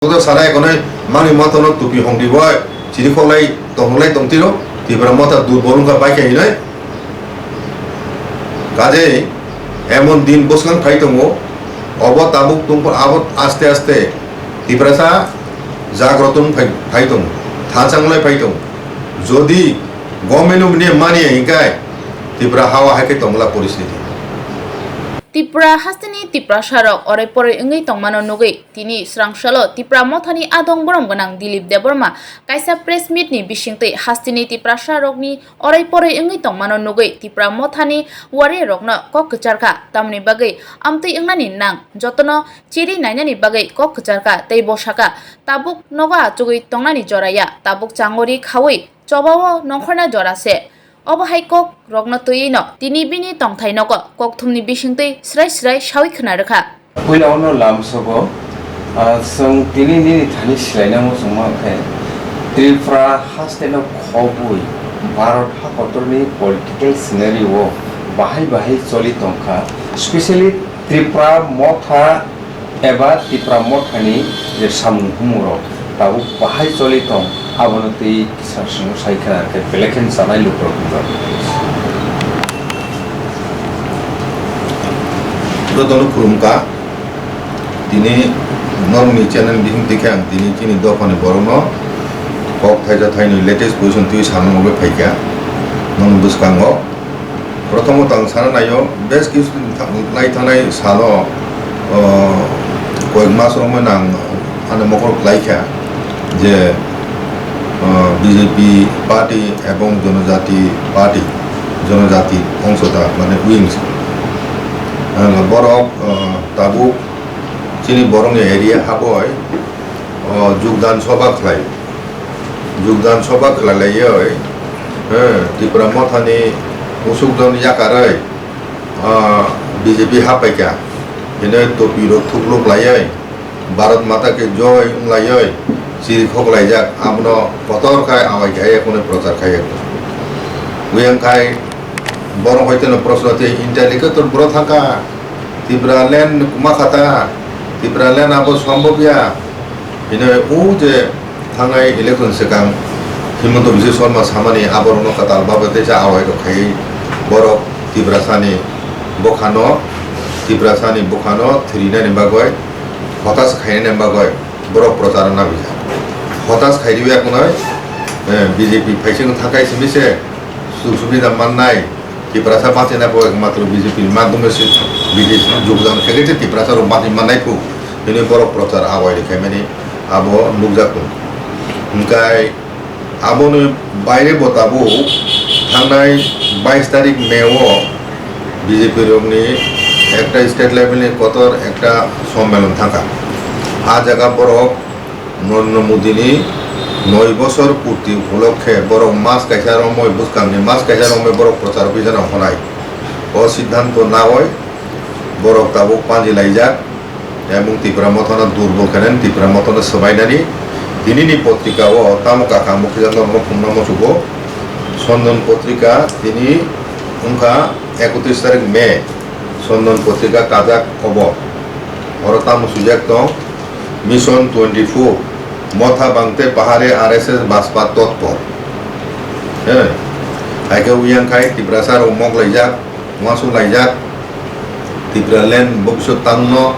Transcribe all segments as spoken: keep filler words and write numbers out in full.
Kotor sana ekonoi mani motono tupi hongdi boi, chiri khoklai tongkholai tongtiro, Tipra motha durbol wngkha bai khe hinoi. Kajei emon din bwskang phai tongo, obo tabuk tongkha, abo aste aste Tiprasa jagroton phai, phai tongo, thansa wnglai phai tongo. Jodi government-o mani mani hinkhe Tipra hao hai khe tongla poristhiti. Tipra hasteni Tiprasarok orai porai wngwi tongmano nugwi tini swrangsalo Tipra mothani adong borom gwnang Dilip Debbarma kaisa press meet ni bisingtwi hasteni Tiprasarokni orai porai wngwi tongmano nugwi Tipra mothani warrior rokno kok kwcharkha, tamoni bagwi amtwi wngnani nang jotono chiri nainani bagwi kok kwcharkha tei bosaka tabuk nogo achugwi tongnani joraya tabuk changori khawi chobao nongkhorna jora se. Obo hai kok rokno twiwi no tini bini tongthai nogo kokthumni bisingtwi srai srai sawi khna rwkha. Puila ono lamsogo, ah, chwng tini nini thani silaina muchungma khe Tripura hasteno khobwi Bharat hakotorni political scenario o bahai bahai choli tongkha, specially Tripura motha eba Tipra mothani je samung humung rok tabuk bahai choli tong, abono twi kisa swngo sai khna khe belai khe chanai lukurok wngkha. Jotono khulumkha, tini norokni channel bising twi khe ang tini chini dophani borokno kok thaisa thainwi latest position twi sana mungwi phaikha nokni bwskango. Prothomot ang sana naio, bes kisu thang-, lai thanai salo, o, koyek mas romwi nang ani mokol khlai kha je, o, B J P party ebong Jonojati party, Jonojati ongsoda mane wings, ano borok, o, tabuk chini borokni area haboi, o, jugdan soba khlai. Jugdan soba khlai laiwi, eh, Tipra mothani usukdon yakarwi, ah, B J P haphaikha. Hino topi rok thukluk laiwi, Bharat Mata Ki Joy wng laiwi, chiri khoklaijak, abono kotor khai awai khai, ekhonoi prochar khai. Uyang khai, borok hoiteno proshno tei intellectual bwrwi thangkha, Tipra land kwma kha ta, Tipra land abo sombobya. Hino o je thangnai election swkang Himanta Biswa Sarma samani aborokno kwtal babe teisa awai rok khai borok Tiprasani bwkhano, Tiprasani bwkhano thwrwinani bagwi, hotas khainani bagwi borok prochar nabijak. Hotas khairiwi akhonai, eh, B J P phaising thakai simi se suk subida mannai, Tiprasa bachina bo ekmatro B J P ni madhyome se B J P jogdan khe khe Tiprasa rok bachai mannai phu, hwnwi borok prochar awai rw khaimani abo nukjak tongo. Hwnkhe aboni baire bo tabuk thangnai bais tarik May o B J P rokni ekta state level ni kotor ekta sommelon thangkha. A jaga borok Narendra Modi ni noi bosor purti upolokhe borok mas kaisa romwi, bwskangni mas kaisa romwi borok prochar obhijano honai. O siddhanto naoi borok tabuk panji laijak, emung Tipra mothano durbol khainani, Tipra mothano swbainani. Tinini potrika o tamo kakang bo khijak norokno phunukna muchugo. Sondon potrika tini wngkha ekotris tarik May. Sondon potrika kajak obo. Oro tamo swijak tong? Mission twenty four, Motha Bangte Pahare R S S Baspa Totpor. He, hai khe uyang khai Tiprasa rok mok laijak, uansuk laijak, Tipra land bobiswt tangno,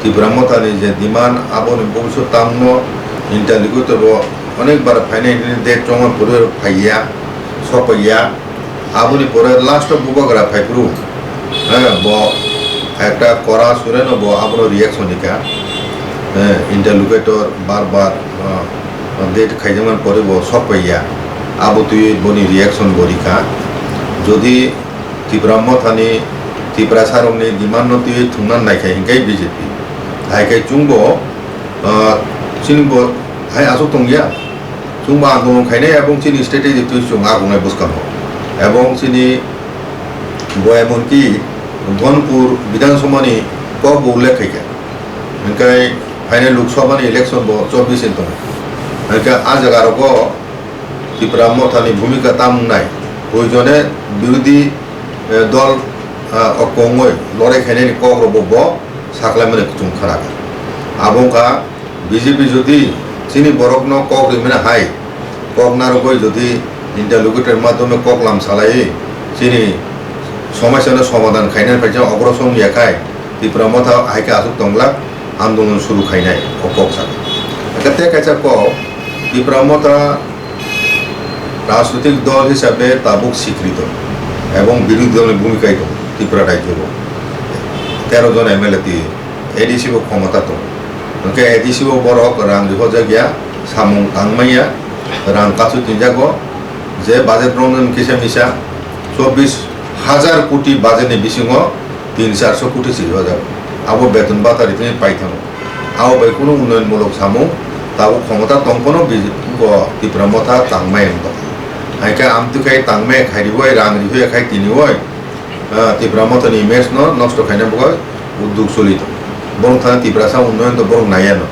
Tipra Motha ni je demand aboni bobiswt tangno, interlocutor bo onek bar phainai hwnwi date chongma kwrwi rok phaiya, sopaiya. Aboni pore last o bubagra phaiphuru, eh, bo ekta kora sureno bo abono reaction rikha. Eh, interlocutor bar bar, eh, date khaijakmani pore bo sok paiya. Abo twi boni reaction bo rikha. Jodi Tipra Mothani, Tiprasarokni demand no twi thwngna naikha hinkhe B J P. Hai khe chwngbo, eh, chini bo hai aswk tongya. Chwngbo andolon khainai ebong chini strategy twi chwng agongnai bwskango. Ebong chini bo emonki Dhonpur Bidhan Sabha ni kok bo ullekh khaikha. Hinkhe phainai Lok Sabha ni election bo chobbish in tongo. Hinkhe a jaga rogo Tipra Mothani bhumika tamo wngnai? Proyojone birodhi, eh, dol, ah, okongoi lorai khainani kok rogo bo saklaimani chwng khnakha. Abo wngkha B J P jodi chini borokno kok rimani hai, kok narwgwi jodi interlocutor madhyome kok lam salaiwi chini somosyano somadhan khainani phaisa ogrosor wngya khai Tipra Motha hai khe aswk tonglak andolon suru khainai o kok sakha. Hakhe tei kaisa kok Tipra Motha rajnoitik dol hisabe tabuk sikrito ebong birodhi dolni bhumika tong Tripura rajyo o tero jon M L A twi A D C bo khomota tong. Hwnkhe A D C o borok rang rihorjak ya, samung tangmanya, rang kasu tinjago, je budget romnani kisa misa chobbish hajar koti budget ni bisingo tin charso koti se rihorjak. Abo beton bata ritini paithango. Abo bai kunu unnoyon mulok samung tabuk khomota tongphano bo Tipra Motha tangmaya wngtong. Haikhe amtwi khai tangmaya khairiwi rang rihorya khai tiniwi ah, Tipra Mothani image no nosto khaina bagwi udduk choli tongo. Borok thani Tiprasa unnoyon to borok naiya no.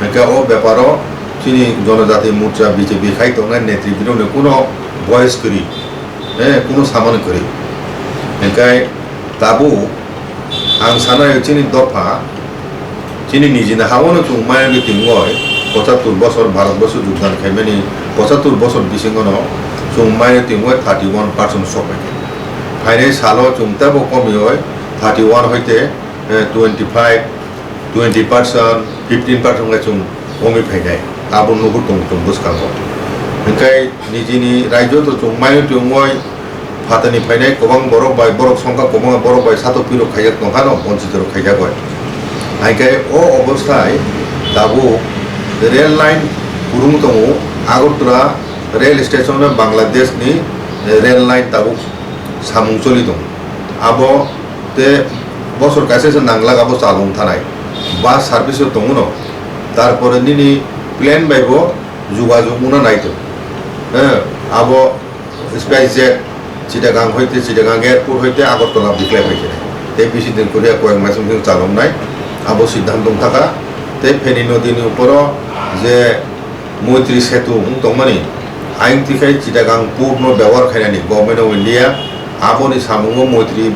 Hwnkhe o beparo chini Jonojati Morcha B J P khai tongnai netribindoni kuno voice kwrwi, eh, kuno samani kwrwi. Hwnkhe tabuk ang sanai chini dopha Chini nijini ha-o no chwng minority wngwi pochattor bosor Bharat borso jogdan khaimani pochattor bosor bisingo no chwng minority wngwi thirty one percent sok phaikha. Phainai salo chwng teibo komiwi thirty one hoite, eh, twenty five, twenty percent, fifteen percent wngwi chwng komi phainai. Abo nugwi tong chwng bwskango. Hwnkhe nijini rajyo to chwng minority wngwi Phatani phainai kwbang borok bai, borok songkha kwbangma borok bai satok pirok khaijak tongkha no, bonchit rok khaijak bai. Hai khe o obosthai tabuk rail line kwrwng tongo, Agartala rail station o Bangladesh ni rail line tabuk samung choli tongo. Abo te bosor kaisa se nanglak abo chalung thanai. Bus service o tongo no, tarpore nini plane bai bo jugajug wngna nai tongo. Eh, abo SpiceJet, Chittagong hoite, Chittagong Airport hoite Agartala biklai phaikhe. Tei bisi din kwrwiya koyek maising sing chaloknai, abo siddhant wngthaka. Tei Feni nodini uporo je Moitri Setu wng tongmani, ayang tikhai Chittagong Port no bebohar khainani Government of India, aboni samungo Moitri,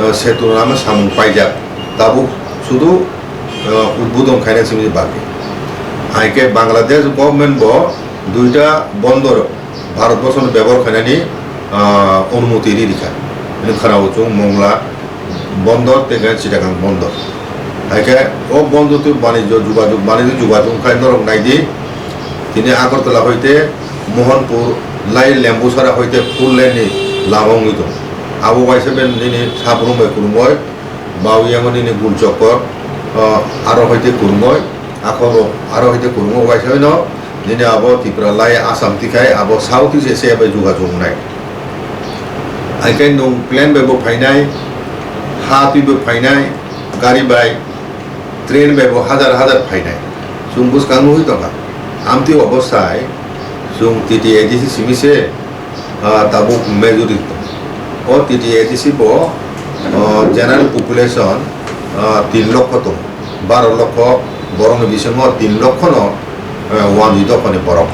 eh, Setu nangno samung paijak. Tabuk sudu, eh, udbodon khaina simi bagwi. Hai khe Bangladesh government bo duita bondor Bharatborshono bebohar khainani, ah, onumoti ri rikha. Hwnwi khwnao chwng Mongla bondor tei khe Chittagong bondor. Hai khe o bondor twi banijyo jugajug, banijyo jugajug khai norok nai di. Tini Agartala hoite Mohanpur lai Lembusara hoite four lane ni lama wngwi tongo. Abo waisa ben nini Sabrum bai kwrwngwi Bawiyango nini Gulchokor, ah, aro hoite kwrwngwi, akhoro aro hoite kwrwngwi waisa no nini abo Tripura lai Assam tikhai abo South East Asia bai jugajug wngnai. Hai khe nwng plane bai bo phainai, ha twi bo phainai, gari bai, train bai bo hajar hajar phainai. Chwng bwskang nugwi tongkha. Amtwi obosai chwng T T A D C simi se ah, tabuk majority tongo. O T T A D C bo, ah, general population, ah, tin lokho tongo. Baro lokho borokni bisingo tin lokho no, eh, wanjwi dophani borok.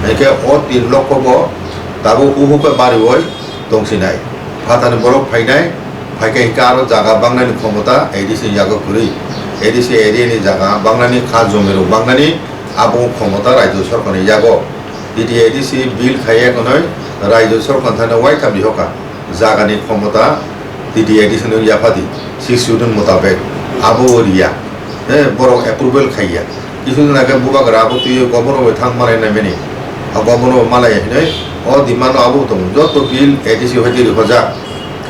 Hai khe o tin lokho bo tabuk huhu khe bariwi tongsinai. Phatani borok phainai, phai khe hinkhe aro jaga bangnani khomota A D C ni yago kwrwi. A D C area ni jaga bangnani, kha jomi rok bangnani, abo khomota rajyo sorkarni yago. T T A D C bill khaiya khwnwi rajyo sorkar thani waitham rihokha, jagani khomota T T A D C no yaphadi, six schedule mutabek abo o riya, he, borok approval khaiya. Kisu jona khe bubagra abo twiwi governor bai thang malai naimani, a governor bo malai hinwi o demand no abo tongo. Joto bill A D C hoite rihorjak,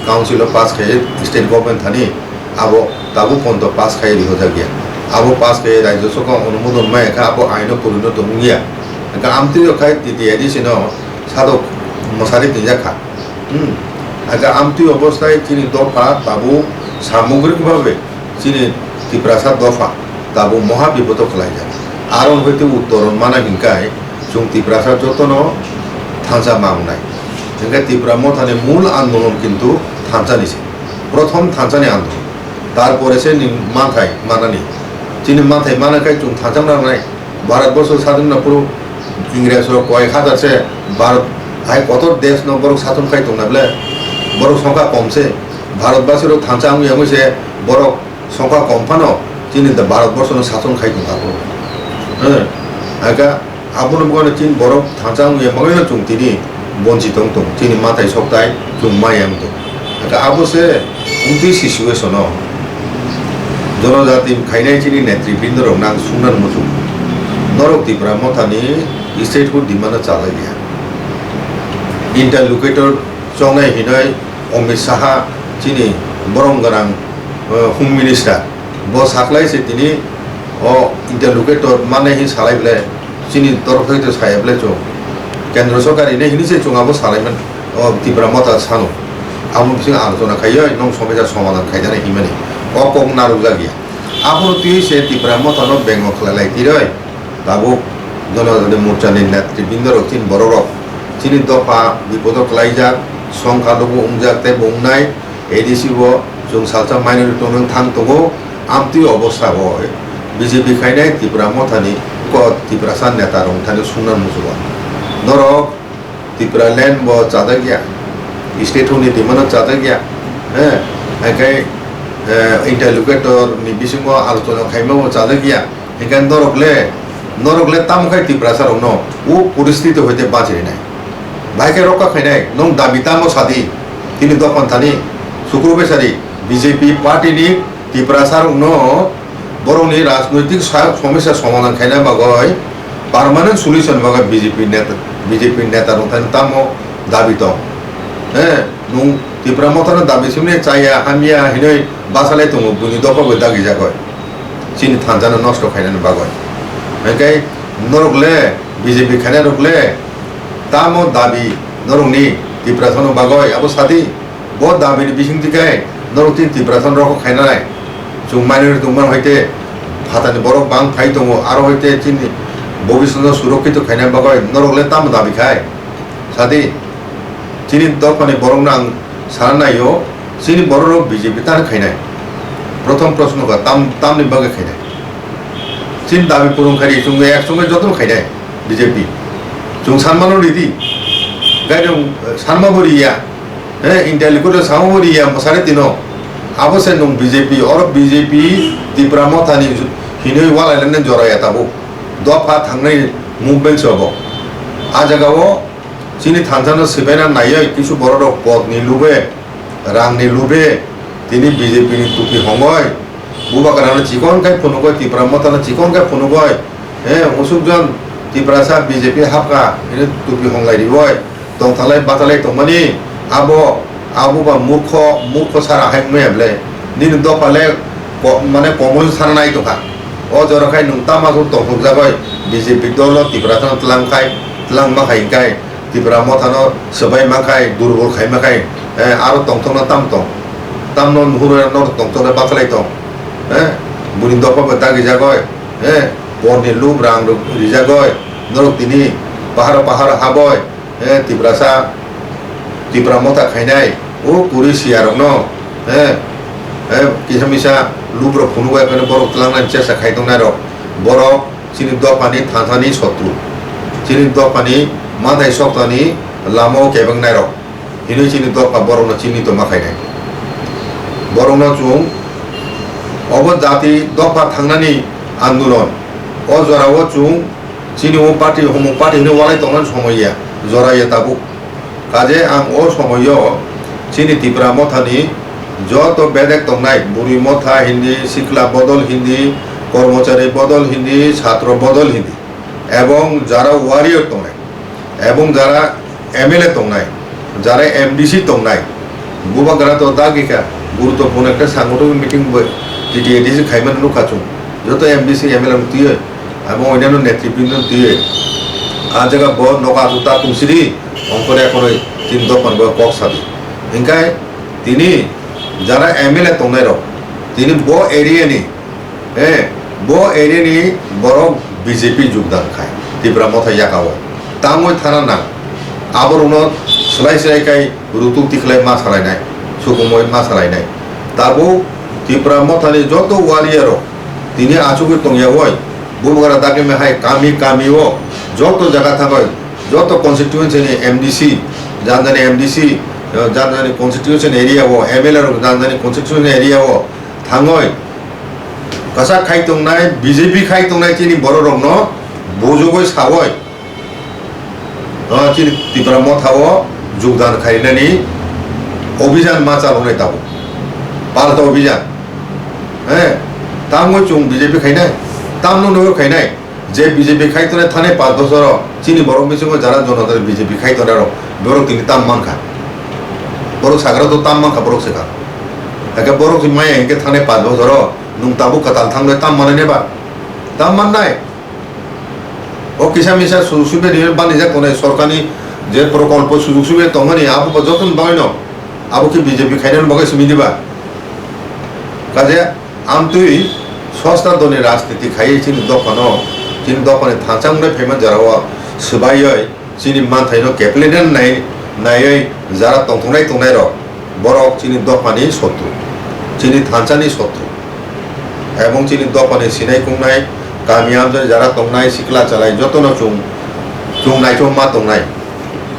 council o pass khaiwi state government thani, abo tabuk ponto pass khai rihorjak ya. Abo pass khai rajyo sokha onumodon maya kha, abo aino purino tong wngya. Hwnkhe amtwi rok khai T T A D C no sadok mwsari tinjak kha. Hmm. Hwnkhe amtwi obosthai chini dopha tabuk samogrik bhabe chini Tiprasa dopha tabuk moha bipodo khwlaijak. Aro hwnkhe uttoron mana hinkai chwng Tiprasa jotono thansa ma wngnai. Hwnkhe Tipra Mothani mul andolon kintu thansa ni se. Prothom thansa ni andolon. Tarpore se ni manthai manani. Chini manthai mana khai chwng thansa nangnai. Bharat borso sadhon na phuru Ingres rok koi hajar se Bharat hai kotor desh no borok sason khai tongna ble. Borok songkha kom se. Bharat basi rok thansa wngya wngwi se borok songkha kom phano chini da Bharat borso no sason khai tongkha phuru. Hwnkhe abono bukhano chini borok thansa wngya manwi no chwng tini bonchito wng tong, chini mathai sokthai chwng maya wng tong. Hwnkhe abo se wngtwi situation o jonojati khainai chini netribindorokno ang sungna muchung. Norok Tipra Mothani statehood demand-o chalai ya. Interlocutor chongnai hinoi Amit Saha chini borom gwnang, eh, Home Minister, bo saklai se tini o interlocutor mannai hin salai ble chini torok thai to saya ble chwng kendro sorkar ine hini se chwng abo salai man o Tipra Motha sano abo bising alochona khaiyo nong somosya somadhan khaijani himani o kok narwk jak ya. Abono twi se Tipra Mothano bengo khlai lai tiroi. Tabuk Jonojati Morchani netribindorok chini bororok chini dopha bipodo klaijak, songkha lugu wngjak tei bo wngnai A D C bo chwng salsa minority wng thang tongo. Amtwi obostha o B J P khainai Tipra Mothani ko Tiprasa neta rok thani sungna muchungo. Norok Tipraland bo chajak ya, state ni demand o chajak ya, eh, haikhai, eh, interlocutor ni bisingo alochona khaima bo chajak ya, hingkhe norok le, norok le tamo khai Tiprasa rokno o poristiti hoite bachirinai? Bahai khe rokha khainai, nwng dabi tamo sadi, tini dophani thani, Sukru Besari, B J P party ni Tiprasa rokno borokni rajnoitik sa-, somosya somadhan khaina bagwi, permanent solution bagwi B J P neta, B J P neta rok thani tamo dabi tong. He, nwng Tipra Mothano dabi simi chaya, hamya hinwi bachalai tongo, buini dopha bai dagi jagwi. Chini thansa no nosto khainani bagwi. Hingkhe norok le, B J P khainai rok le, tamo dabi norokni Tiprasa no bagwi, abo sadi. Bo dabi ni bising twi khe norok chini Tiprasa no rokho khainai. Chwng minority tongmani hoite phatani borok bang phai tongo, aro hoite chini bobiswt no surokkito khaina bagwi norok le tamo dabi khai? Sadi, chini dophani borok no ang sana naio, chini borok rok B J P tani khainai. Prothom proshno kha, tam, tamni bagwi khainai? Chini dabi purung khai ri, chwng ek chwng jotono khainai. B J P. Chwng sanmano ridi. Gairong, eh, sanma bo riya. Eh, India likuro sanma bo riya, masare tino. Abo se nwng B J P, oro B J P Tipra Mothani hinwi walai lane joraya tabuk. Dopha thangnai movement se obo. A jaga o chini thansa no sibaina naiwi kisu borok rok pot ni lube, rang ni lube, tini B J P ni tupi hongoi. Bubagra no chikon khai phunugoi, Tipra Motha no chikon khai phunugoi. Eh, usuk jon Tiprasa B J P hapkha, hino tupi honglai riboi, tongthalai batalai tongmani, abo, abo ba murkho, murkho sara hai wngmaya ble. Nini dopha le ko-, mane komoi sana nai tongkha. O jora khai nwng tama khe tongthokjagoi, B J P dolo Tiprasa no tlang khai, tlang ma khai hingkhai, Tipra Mothano swbai ma khai, durbol khai ma khai, eh, aro tongthokno tam tong. Tamno nuhur norok tongthokno batalai tong. Eh, buni dopha bo dagi jagoi, eh, porni lub rang rok rijagoi, norok tini paharo paharo haboi, eh, Tiprasa, Tipra Motha khainai, o kwrwi siya rokno, eh, eh, kisa misa lub rok phunugoi, borok tlangnani chesta khai tongnai rok, borok chini dophani thansani sotru, chini dophani manthai soktani lamao kebengnairok hinwi chini dopha borokno chini tongma khainai. Borokno chwng obo jati dopha thangnani andolon, o jorao chwng chini o party, homo party hinwi walai tongnani somoi ya, jora ya tabuk. Kaje ang o somoio chini Tipra Mothani joto bedek tongnai, buri motha hindi, sikla bodol hindi, kormochari bodol hindi, satro bodol hindi, ebong jara warrior tongnai, ebong jara M L A tongnai, jara M D C tongnai, bubagra to dagi kha, guruttopurno ekta sangothon meeting bo T T A D C khaimani nukha chwng, joto M D C, M L A rok twiwi, abo onyanno netribindorok twiwi, a jaga bo nogo aswk ta tungsidi, ongkore ekhoroi chini dophani bo kok sadi. Hingkhai tini jara M L A tongnairok, tini bo area ni, eh, bo area ni borok B J P jogdan khai, Tipra Motha yakao. Tangwi thana nang, aborokno swlai swlai khai rutuk tikhlai ma salainai, sukumoi ma salainai. Tabuk Tipra Mothani joto warrior rok tini achugwi tongya oi, bubagra dagimai hai kami kami o joto jaga thangwi, joto constituency ni M D C, jani jani M D C, jani jani constituency area o, M L A rok jani jani constituency area o thangwi Bwsa khai tongnai, B J P khai tongnai chini borok rokno bujugwi sawi, o chini Tipra Motha o jogdan khainani obhijan ma chaloknai tabuk. Palta obhijan. He, tamo chwng B J P khainai, tamno nogo khainai. Je B J P khai tongnai thani panch bochoro chini borok bisingo jara jonotar B J P khai tongnai rok, borok tini tam mankha. Borok sagra to tam mankha, borok se kha. Hakhe borok se maya hinkhe thani panch bochoro nwng tabuk kwtal thangwi tam manai ne ba? Tam mannai. O kisa misa sujog subida rwi banijak tongnai sorkarni je prokolpo sujog subida tongmani abo bo jotono bagwino abo khe B J P khainani bagwi simi diba? Kaje amtwi sosta doni rajniti khaiwi chini dophano, chini dophani thansa wngnai phaima jorao swbaiwi chini manthaino keplenani nai-, naiwi jara tongthoknai tongnairok, borok chini dophani sotru, chini thansani sotru, ebong chini dophani sinai kungnai, kami amjani jara tongnai, sikla chalai jotono chwng, chwng naichomma tongnai.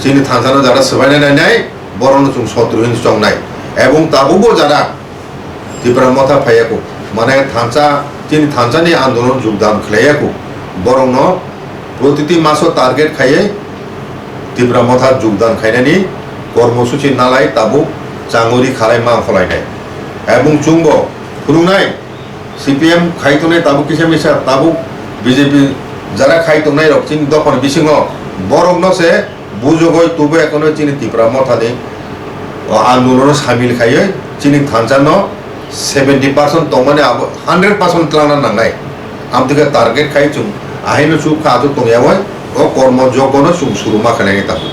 Chini thansano jara swbaina nainai, borokno chwng sotru hinwi chongnai. Ebong tabukbo jara Tipra Motha phaiyaku, mane thansa, chini thansani andolon jogdan khlaiyaku. Borokno protiti maso target khaiwi Tipra Motha jogdan khainani kormosuchi nalai tabuk changori khalai ma pholainai. Ebong chwngbo phunuknai C P M khai tongnai tabuk kisa misa tabuk B J P jara khai tongnai rok chini dophani bisingo borokno se bujogoi tubo ekono chini Tipra Mothani o andolono samil khaiwi chini thansano seventy percent tongmani abo hundred percent twlangna nangnai. Amtwikhe target khai chwng ahaino chuk kha achuk tongyawi o kormo jogono chwng suru ma khlainai tabuk.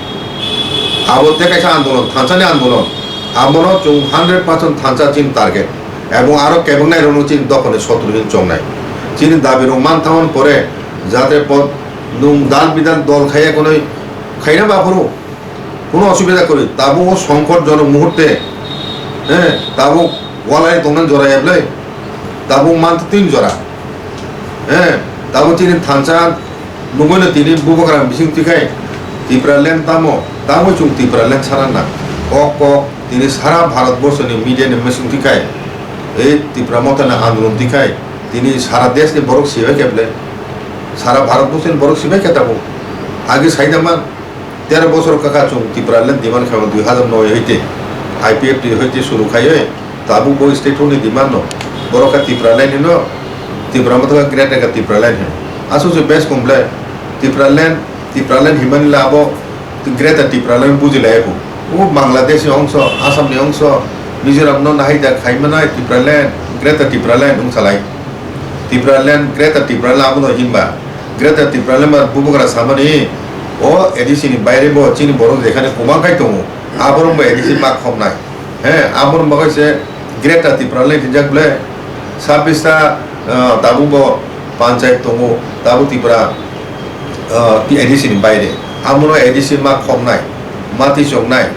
Abo tei kaisa andolon, thansani andolon, abono chwng hundred percent thansa chini target. Ebong aro kebengnairokno chini dophani sotru hinwi chongnai. Chini dabirok manthamani pore jate pod nwng dal bidal dol khaiya konwi khaina baphuru. Kono osubida kwrwi, tabuk o songkot jonok muhurte, he, tabuk walai tongna jora eblai, tabuk mantwtwini jora, he, tabuk chini thansa nugwino tini bubagra bising twikhai, Tipraland tamo, tamo chwng Tipraland sana na, o kok tini sara Bharat borsoni media ni mising twikhai, ei Tipra Mothani andolon twikhai, tini sara desh ni borok sibai khe ble, sara Bharat borsoni borok sibai khe tabuk, agi saida man, Tero bosor kaka chwng Tipraland demand khaima dui hazar noi hoite I P F T hoite suru khaiwi tabuk bo statehood ni demand no. Borok kha Tipraland hino, Tipra Motha kha Greater kha Tipraland hino. Aswk se bes komble Tipraland, Tipraland himani le abo Greater Tipraland buji lai bo. O Bangladesh ni ongso, Assam ni ongso, Mizoram no nahai da khaima nai Tipraland, Greater Tipraland wng salai. Tipraland, Greater Tipraland abono hinba. Greater Tipraland ba bubagra samani o A D C ni baire bo chini borok jekhane kwbang khai tongo. Aborok bo A D C ma khopnai. He, aborok bo kaise Greater Tipraland hinjak ble. Sabista, ah, tabuk bo panchayat tongo, tabuk Tipra, ah, A D C ni baire. Abono A D C ma khopnai, ma tisoknai.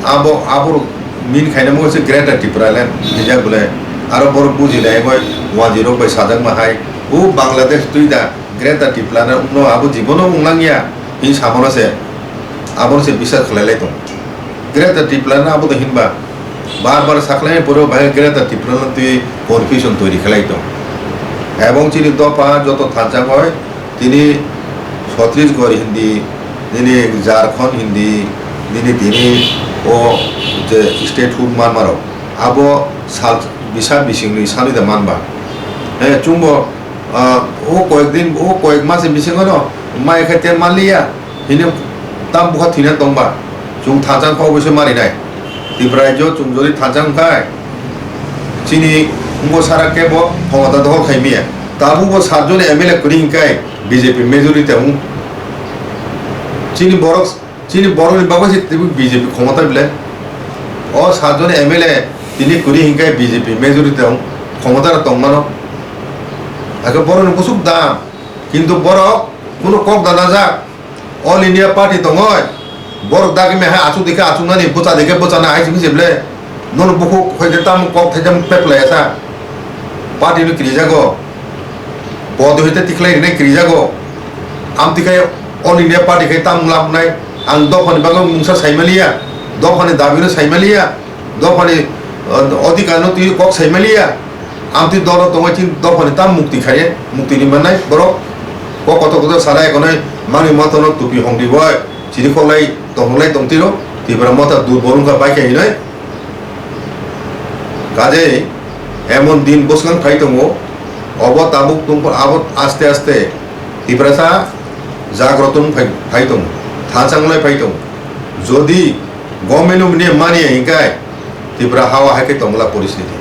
Abo, abo min khaina mo se Greater Tipraland hinjak bole. Aro borok buji nai bai wanjwi rok bai sajak ma hai. O Bangladesh twi da Greater Tipraland no abo jibono wng lang ya. Hin samano se. Abono se bisar khlai lai tong. Greater Tipraland abo da hinba. Bar bar sakhlai poro bai Greater Tipraland twi confusion toiri khlai tong. Ebong chini dopha joto thansa bai Tini Chhattisgarh hindi, nini Jharkhand hindi, nini tini o je statehood manmarok, abo sal bisa bisingni salida manba. Eh, chwngbo, ah, o koyek din, o koyek mas ni bisingono mai khe te manliya, hini tam bukha thwina tongba, chwng thansa kok bai se marinai. Tripura rajyo chwng jodi thansa wngkhai, chini wngbo sara kebo khomota dohor khai miya. Tabukbo satjon M L A kwrwi hwnkhai B J P majority wng. Chini borok, chini borokni bagwi se twibo B J P khomota bile. O satjon M L A tini kwrwi hwnkhai B J P majority wng, khomota tongmano. Hakhe borokni bwswk dam, kintu borok kunu kok da najak. All India Party tongoi, borok dagi me hai achuk dikhe achuknani, bwcha dikhe bwchana hai simi se ble. Nono bukhuk hoi khe tamo kok thaijak peplai asa. Party no kirijago. Pod hoi te tikhlai rine kirijago. Am tikhai All India Party khai tamo labnai. Ang dophani bagwi mungsa saimaliya. Dophani dabi no saimaliya. Dophani, uh, odhikar no twi kok saimaliya. Amtwi dolo tongwi chini dophani tam mukti khaiye, mukti ri mannai borok. Kok kotor kotor sana ekonoi manwi manthono tupi hongdi bai. Chiri khoklai tongkholai tongtiro, Tipra Motha durbol wngkha bai khe hinoi. Kajei emon din bwskang phai tongo, obo tabuk tongkol abo aste aste Tiprasa jagroto wng phai, phai tongo, thansa wnglai phai tongo. Jodi government of India mani ya hinkai, Tipra hawa hai khe tongla poristhiti.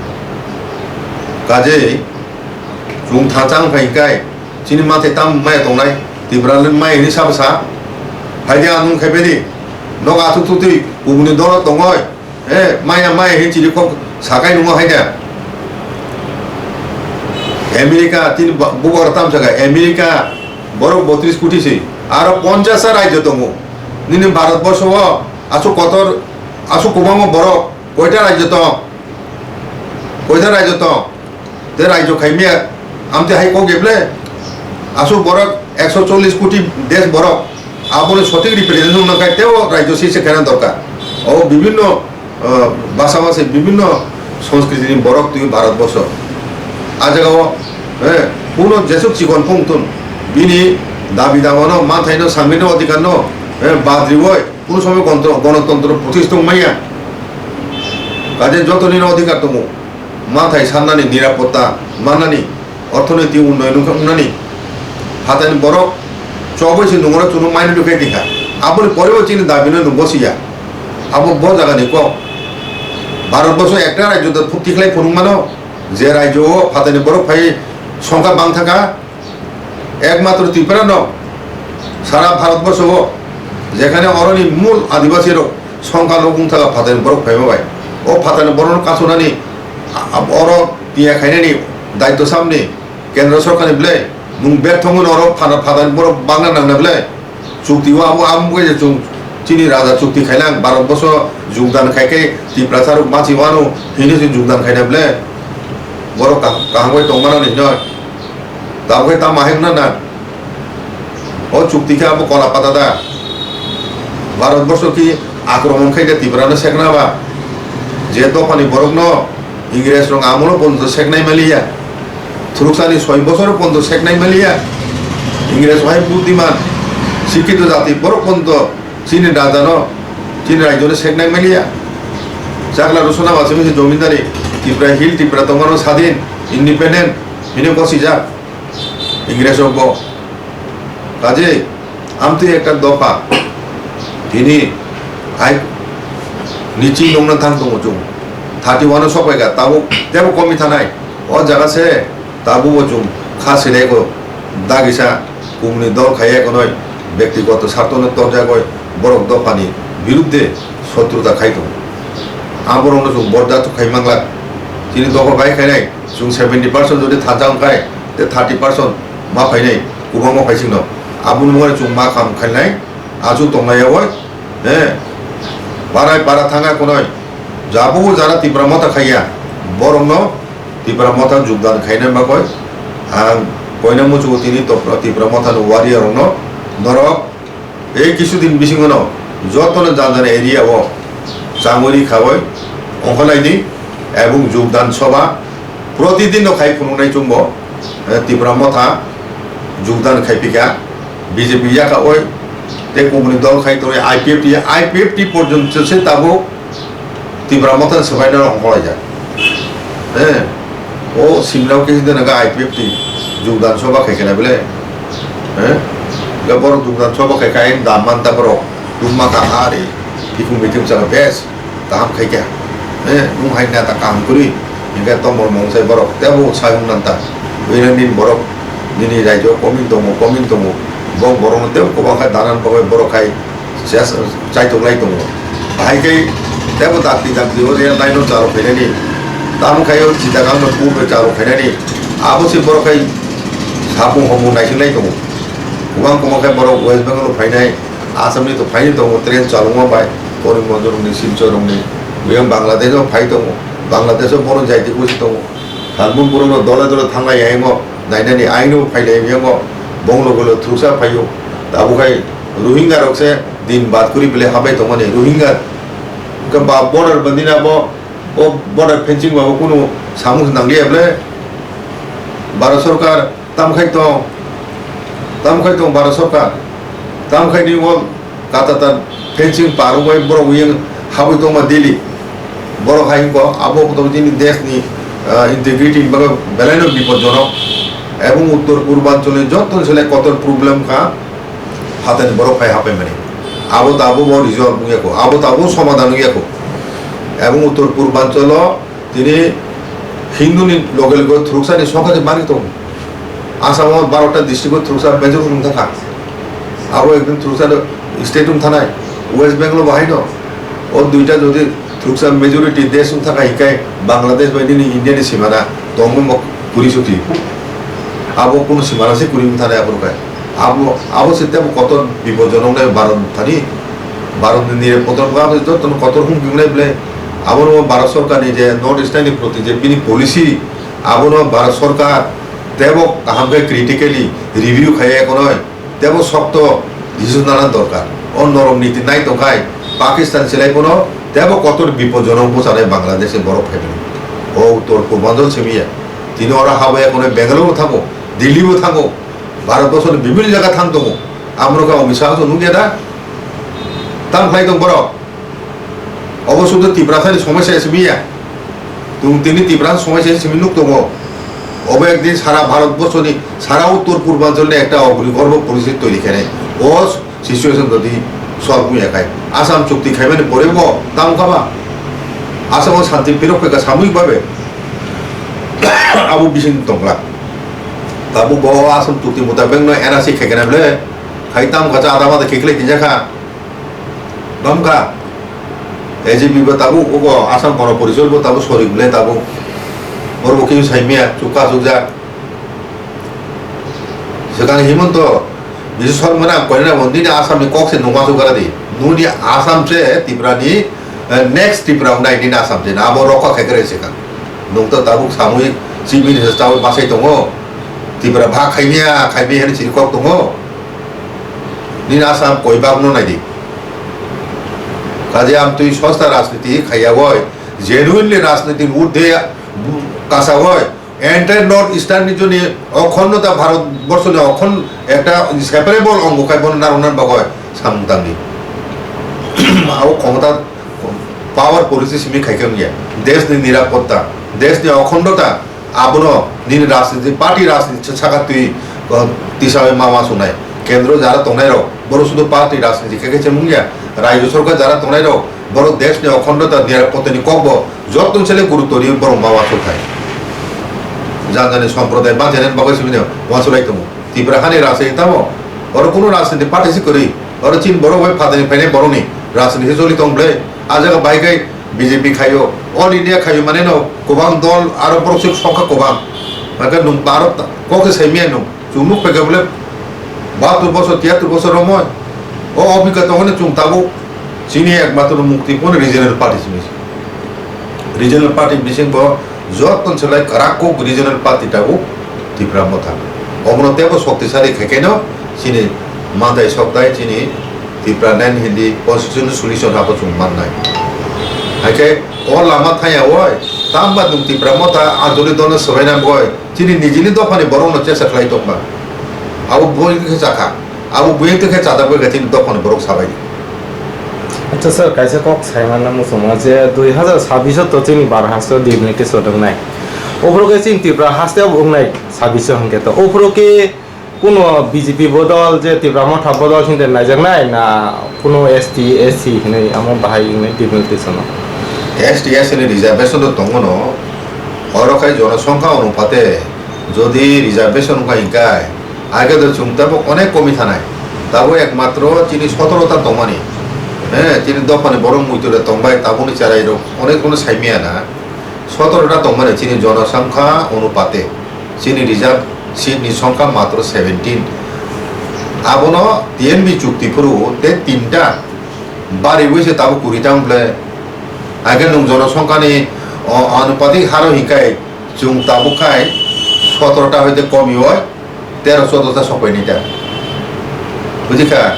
Kajei chwng thansa wng phai hinkai, chini mathai tam maya tongnai, Tipra le maya hinwi sabo sa. Hai de ang wng khai bedi, nok athuk thuk twi kubuni dolo tongoi, eh, maya maya hinwi chiri kok sakai nungo hai de. America tini ba-, bubar tam saka, America borok botris koti se, aro ponchas ta rajyo tongo. Nini Bharat borsho o aswk kotor, aswk kwbangma borok koita rajyo tong? Koita rajyo tong? Te rajyo khaimya, amte hai kok eble? Aswk borok ekso chollish koti desh borok, aboni sothik representation nangkha, teo rajyo sise khena dorkar. O bibhinno, ah, basa basi, bibhinno sanskriti ni borok twi Bharat borsho. A jaga o, eh, kuno jesuk chikon phung tun, bini dabi daba no, manthai no, sangbitan adhikar no, eh, badri oi, kuno somoy gontro-, gonotontro protistha wng manya. Kaje jotoni no adhikar tongo. Manthai sannani, nirapotta mannani, orthonoitik unnoyon wngkha wngnani, phatani borok chobwi se nungro chwngno mainani khe tongkha. Aboni porebo chini dabino nwng bosiya. Abo bo jagani kok. Bharat borsho ekta rajyo da phukti khlai phunuk mano, je rajyo o phatani borok phai songkha bang thangkha, Ekmatro Tripura no sara Bharat borsho o jekhane oroni mul adibasi rok songkha no wng thaka phatani borok phaima bai. O phatani borok no kasunani, a-, a-, oro tiya khainani daityo samni kendro sorkarni ble, nwng berthongwi no oro phana phatani borok bangna nangna ble. Chukti o abo, abo wngkha je chwng chini raja chukti khainang Bharat borsho jogdan khai khe Tiprasa rok bachi wano hinwi se jogdan khaina ble. Borok kaham, kaham bai tongmani hinwi. Tabuk khe tamo hai wngna na? O chukti khe abo kola pata da? Bharat borsho ki akromon khai da Tripura no sekna ba? Je dophani borok no Ingres rok amolo ponto seknai maliya. Thuruksa ni soi bosor ponto seknai maliya. Ingres hai buddiman, sikkito jati borok ponto chini raja no, chini rajyo no seknai maliya. Chakla Rusona Basimi se jomindari, Tripura Hill, Tripura tongmano sadin, independent, hino gosijak. Ingres rok bo. Kaje, amtwi ekta dopha. Tini, ai, nichi nongna thang tongo chwng. Thirty one o sok bai kha, tabuk tebo komi thanai. O jaga se, tabuk bo chwng kha sinai ko, dagisa, kumni dol khaiya konoi, bektigoto sartono torjagoi, borok dophani birudde sotruta khai tongo. Aborokno chwng borjak khai mangla. Chini dopha bai khainai, chwng seventy percent jodi thansa wngkhai, te thirty percent ma phainai, kwbangma phaisingno. Aboni mungari chwng ma kham khainai, achu tonglaiya oi, he, parai para thanga konoi, jabugo jara Tipra Motha khaiya, borokno Tipra Motha jogdan khaina bagoi ang koina muchugo tini Topra-, Tipra Motha ni warrior rokno norok ei kisu din bisingo no joto no jana jana area o changori khaoi ongkholai di ebong jogdan soba protidin no khai phunuknai chwngbo, eh, Tipra Motha jogdan khai phika B J P yaka oi tei kubuni dol khai tongnai I P F T, I P F T porjonto se tabuk Tipra Motha swbaina rok hongkolaijak. He, o simrao khe hwnwi nangkha I P F T jogdan soba khai khena bele. He, ga borok jogdan soba khai khai da man ta borok tuma ka ari bikhung bikhung chana bes kaham khai kha. He, nung hai na ta kaham kwrwi. Hinkhe tomor mungsai borok tebo sai wng nanta. Buina nini borok nini raijao komin tongo, komin tongo. Bo borokno tebo kwbang khe danan bagwi borok khai ches-, chaitok lai tongo. Bahai khe tebo dakti dakti o rail line o chalo khainani. Tamo khai o Chittagong no purbe chalo khainani. Abo se borok khai sapung homung naising lai tongo. Kwbang kwbang khe borok West Bengal o phainai, Assam ni to phainai tongo train chalokma bai. Karimganj rokni, Silchar rokni. Buyang Bangladesh o phai tongo. Bangladesh o bono jaiti kuchi tongo. Salbung borokno dole dole thanglai yango, nainani aino phailai yango, bonglo golo thuksa phaio. Tabuk hai Rohingya rok se din bad kuri bele habai tongmani. Rohingya hwnkhe ba border bandina bo, bo border fencing ba bo kunu samung nangliya bele. Bharat sorkar tamkhai tong, tamkhai tong Bharat sorkar, tamkhai ni o kata ta fencing parwai borok yang habwi tongma Delhi. Borok hai ko abo to chini desh ni, ah, integrity ni bagwi belai no bipodjonok. Ebong uttor purbanchal ni joto ni selai kotor problem kha phatani borok phai hapai mani. Abo tabo bo resolve wngya ko, abo tabo somadhan wngya ko. Ebong uttor purbanchal o tini Hindu ni loge loge thuruksa ni songkha se bari tongo. Assam o barota district o thuruksa majority wng thangkha. Abo ekdin thuruksa state wng thanai. West Bengal o bahai no. O duita jodi thuruksa majority desh wng thangkha hikai Bangladesh bai nini India ni simana tongmo mo kuri suti. Abo kunu simana se kuri wng thanai abo rwkha. Abo, abo se tebo kotor bipodjonok nai Bharat thani. Bharat ni nirapota abo joto no kotor hum khe nai ble. Abo no Bharat sorkar ni je North East ni proti je bini policy, abo no Bharat sorkar tebo kaham khe critically review khai ekonoi, tebo sokto decision nana dorkar. O norom niti nai tongkhai Pakistan silai bono tebo kotor bipodjonok bwchanai Bangladesh ni borok phai mani. O uttor purbanchal simi ya. Tini oro habo ekonoi Bangalore thango, Delhi bo thango. Bharat borso ni bibhinno jaga thang tongo. Amrok Amit Shah so nukya da? Tam khlai tong borok. Obo sudhu Tiprasa ni somosya se miya. Tung tini Tiprasa somosya se simi nuk tongo. Obo ekdin sara Bharat borso ni, sara uttor purbanchal ni ekta ognigorbho poristiti toiri khainai. O situation jodi solve wngya khai, Assam chukti khaimani pore bo tam kha ba? Assam o shanti phirok khe ka samui babe. Abo bising tongla. Tabuk bo Assam chukti mutabek no N R C khaikhe na ble, khai tam khacha ada mada khikle kinjakha. Bamkha. A G P bo tabuk ugo Assam Gana Porishod bo tabuk sorik ble tabuk. Borok bo khe saimya chukka chukjak. Swkang Himanta Biswa Sarma na koina bo nini Assam ni kok se nungma chukara di. Nuni Assam se Tripura ni, eh, next Tripura wngnai nini Assam se na abo rokha khaikhe rai swkang. Nwng to tabuk samui chief minister tabuk bachai tongo. Tripura bhag khaimya, khaimya hinwi chini kok tongo. Nini Assam koi bagno naidi. Kaje amtwi sosta rajniti khaiya oi, genuinely rajniti urde kasawoi, entire North Eastern ni joni okhondota Bharat borso ni okhon ekta separable ongo khai bono narwkna bagoi samung tangdi. Abo khomota power policy simi khaikhe wngya. Desh ni nirapotta, desh ni okhondota, abono nini rajniti, party rajniti saka twi, uh, tisa bai ma uansuknai. Kendro jara tongnai rok, borok sudu party rajniti khe khe se wngya. Rajyo sorkar jara tongnai rok, borok desh ni okhondota nirapotta ni kok bo joto sele gurutto ri borok ma uansuk khai. Jan jani somproday ma jenen bagwi simi no uansuk lai tongo. Tripura hani rajniti tamo, oro kunu rajniti party se kwrwi, oro chini borok bai phatani phainai borok ni rajniti se choli tong ble. A jaga bai kai B J P khaio, All India khaio mane no kwbang dol aro borok se songkha kwbang. Hake nwng Bharat kok se saimya nwng. Chwng nuk phaikha bole bahatur bosor, tiyatur bosor romwi. O obhigya tongmani chwng tabuk chini ekmatro mukti phone regional party simi. Regional party bising bo joto selai kwrak kok regional party tabuk Tipra Motha. Omono teibo shoktisali khaikhaino chini mantai soktai chini Tipra nine hindi constitutional solution habo chwng mannai. Haikhe o lama thaya oi, tamba nwng Tipra Motha anjoli dolno swbaina boi. Chini nijini dophani borokno chesa khlai tongma. Abo buini khe chakha. Abo buini khe chajak bai khe chini dophani borok sabai. Acha sir, kaisa kok sai manna muchungma je dui hazar sabbish o to chini bar haste o deputy sir wngnai. Ophuru khe chini Tripura haste o wngnai sabbish o hwnkhe to. Ophuru khe kuno B J P bodol je Tipra Motha bodol hwnde naijaknai na kuno S T, S C hinwi amo bahai wngnai deputy sir no? S T, S C ni reservation do tongo no. Oro khai jonosongkha onupate jodi reservation wngkha hinkai, age do chwng tabuk onek komi thanai. Tabuk ekmatro chini sotoro ta tongmani. He, chini dophani borok muitu da tongbai, tabukni cherai rok onek kono saimaya na. Sotoro ta tongmani chini jonosongkha onupate. Chini reserve seat ni songkha matro seventeen. Abono T N V chukti phuru te tinta bari wi se tabuk kuri ta wng ble. Age nwng jonosongkhani, o, anupatik haro hinkai chwng tabuk khai sotoro ta hoite komi oi tero chodo ta sokpai nai ta. Buji kha?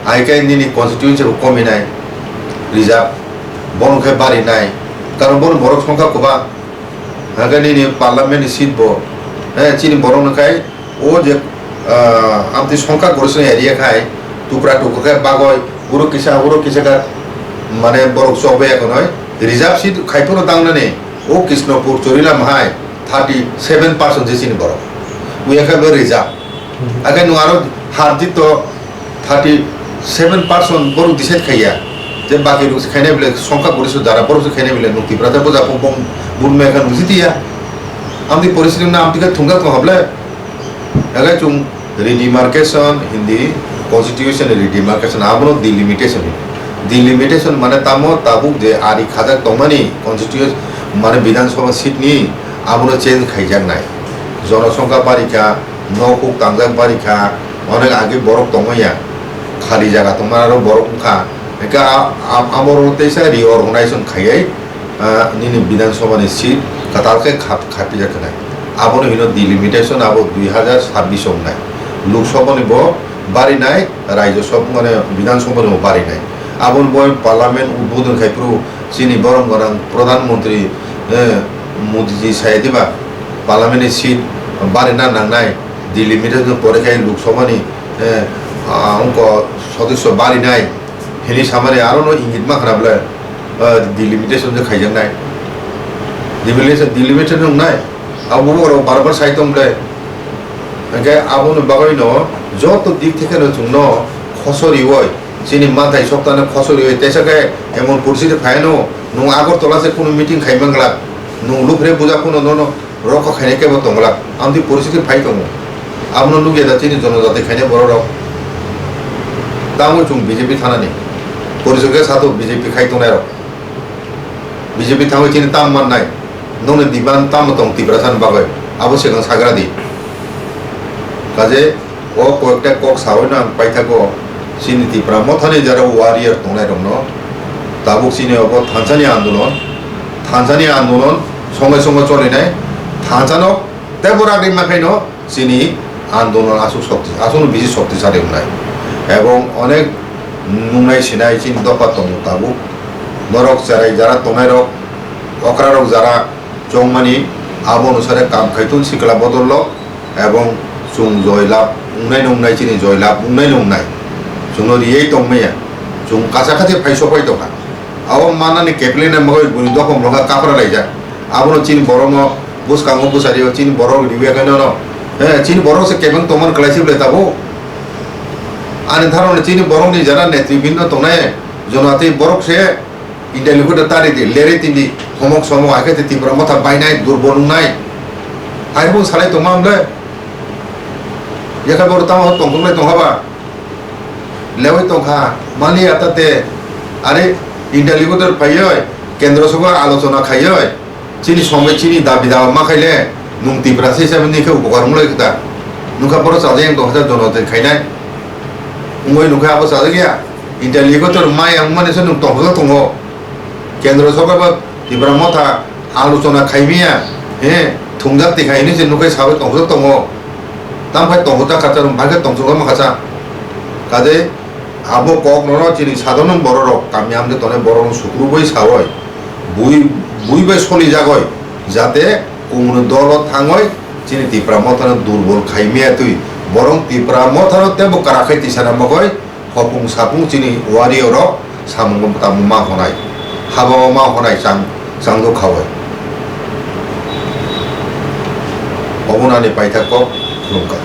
Hai khe nini constituency bo komi nai reserve. Bono khe bari nai. Karon bono borok songkha kwbang. Hake nini parliament ni seat bo Eh, chini borok no khai o je, ah, amtwi songkha gorisna area khai tukra tukra khe bagoi uro kisa uro kisa kha mane borok chobaya konoi reserve seat khai phuru dangnani o Krishnapur Chorilam hai thirty seven percent je chini borok uya khe bo reserve. Akhai no aro harjit to thirty seven percent borok decide khaiya je baki rok se khainai bole songkha gorisna jara borok se khainai bole nung Tipra te boja pung pung burme kha nung jitiya. Amtwi poristiti na amtwi khe thungkha tong hable. Ege chung redemarcation hindi constitution redemarcation abono delimitation. Delimitation mane tamo tabuk je ari khajak tongmani constitution mane Bidhan Sabha seat ni abono change khaijaknai. Jonosongkha barikha, nok huk tangjak barikha, onek age borok tongmaya, khali jaga tongma aro borok wngkha. Hingke a-, a-, amo teisa reorganization khaiwi ah, nini Bidhan Sabha ni seat kwtal khe khap-, khapijak khnai. Abono hino delimitation abo dui hazar sabbish wngnai. Lok Sabha ni bo barinai, Rajya Sabha, mane Bidhan Sabha ni bo barinai. Aboni bo parliament udbodon khai phuru chini borom gwnang Pradhan Mantri, eh, Modi ji sai diba parliament ni seat barina nangnai, delimitation pore khai Lok Sabha ni, eh, ah, wngko sodosyo barinai. Hini samari aro no ingit ma khna bole, ah, delimitation je khaijaknai. Delimitation, delimitation wngnai. Abo borok bar bar sai tong bole. Hingke aboni bagwi no joto dik theke no chwngno khosoriwi, chini manthai soktano khosoriwi, teisa khe emon poristiti phai no, nwng Agartala se kunu meeting khai mangla, nwng lupre buja phano nono, rokho khainai kebo tongla, amtwi poristiti phai tongo. Abono nukya da chini jonojati khainai borok rok. Tamo chwng B J P thanani. Porisok khe sato B J P khai tongnai rok. B J P thangwi chini tam mannai. Nokni demand tamo tong Tiprasa ni bagwi. Abo swkang sagra di. Kaje o koyekta kok sawi no ang paithago. Chini Tipra Mothani jara warrior tongnai rokno. Tabuk chini obo thansani andolon. Thansani andolon songai songai cholinai, thansa no tei borak rimma khaino chini andolon aswk shokti, aswkno bisi shoktisali wngnai. Ebong onek nungnai sinai chini dopha tongo tabuk. Norok cherai jara tongnai rok, okra rok jara chongmani abo onusare kam khaitun sikla bodol rok. Ebong chwng joy lab wngnai nungnai, chini joy lab wngnai nungnai. Chwngno riyai tongmaya. Chwng kacha kachi phai sopai tongkha. Abo manani kepilina bagwi buni dophang rokha kapra laijak. Abono chini borokno bwskango bwsari o chini borok riwi khaino no. Eh, chini borok se kebeng tongmani kwlai se belai tabuk. Ani tharmani chini borokni jara netribinno tongnai jonatwi borok se India ni khuda tari di, leri tindi, homok somok, hai khe Tipra Motha bainai, durbol wngnai. Hai bo salai tongma hwnle. Yakha boro tamo tongthok lai tongkha ba. Lewi tongkha, mani ata te. Are India ni khuda phaioi, kendro sogo alochona khaioi. Chini somoi chini dabi dawa ma khaile, nwng Tipra se hisabe ni khe upokar wng lai khe ta. Nukha boro chajakya tongkha jono tei khainai. Wngoi nukha abo chajakya. India ni khuda maya wngmani se nwng tongthok tongo. Kendro sorkar bo Tipra Motha alochona khaimaya, he, thungjak tikha hinwi se nukhai sawi tongthok tongo. Tamkhai tongthok jak khacha, bhai khe tongthok ma khacha. Kade abo kok nono chini sadharno bororok, kami amde tongnai bororok sukrubui sawi, bui, bui bai solijagoi, jate kumunu dolo thangoi chini Tipra Mothano durbol khaimaya twi, borong Tipra Mothano tebo kwrakhai tisana mogoi, Hopung sapung chini warrior rok samung tamo ma honai, haba ma honai chang, changdo khawai. Obo nani paithak kok khulumkha.